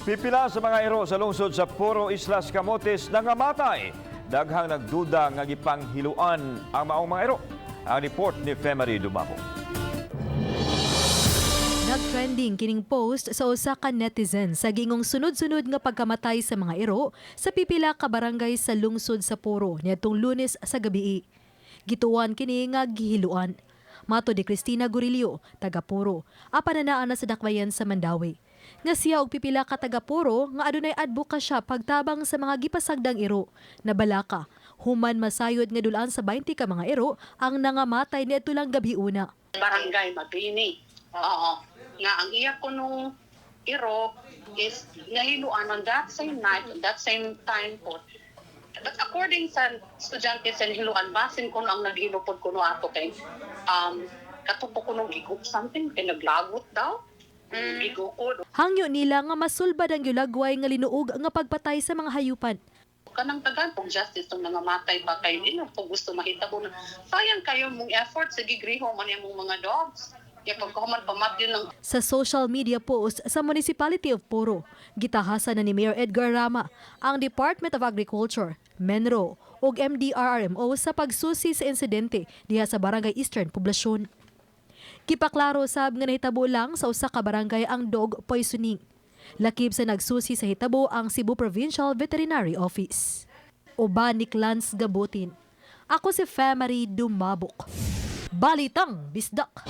Pipila sa mga iro sa lungsod sa Poro, Islas Camotes nangamatay. Daghang nagduda nga gipanghiluan ang maong mga iro. Ang report ni Femery Dumabo. Nag-trending kining post sa usa ka netizen sa gingong sunod-sunod nga pagkamatay sa mga iro sa pipila ka barangay sa lungsod sa Poro niadtong Lunes sa gabii. Gituan kini nga gihiluan. Matod ni Cristina Gurilio, taga Poro, apan naa na sa dakbayan sa Mandaue, nga siya og pipila ka taga Poro nga adunay adbokasya pagtabang sa mga gipasagdang iro. Nabalaka, human masayod nga dulaan sa 20 ka mga iro ang nangamatay niadto lang gabi una. Barangay Mabini. Oo. Nga ang iya ko nung iro is nahiluan on that same night, on that same time po. But according sa estudyante sa nahiluan, basin kuno ang naghilo pod kuno ato kay katupo kuno gigok something kay naglagot daw. Gigukod. Hangyo nila nga masulbad ang gilagway nga linuog nga pagpatay sa mga hayupan. Kanang tagan pong justice tong nangamatay ba kay di na po gusto mahitabo na sayang kayo mong effort sa gigriho man yung mga dogs. Kaya pagkahuman pamatyon ng Sa social media post sa Municipality of Poro, gitahasan na ni Mayor Edgar Rama ang Department of Agriculture, MENRO ug MDRRMO sa pagsusi sa insidente diha sa Barangay Eastern Poblacion. Gipaklaro sab nga nahitabo lang sa usa ka barangay ang dog poisoning. Lakip sa nagsusi sa hitabo ang Cebu Provincial Veterinary Office. Uban ni Clans Gabutin. Ako si Femery Dumabok. Balitang Bisdak.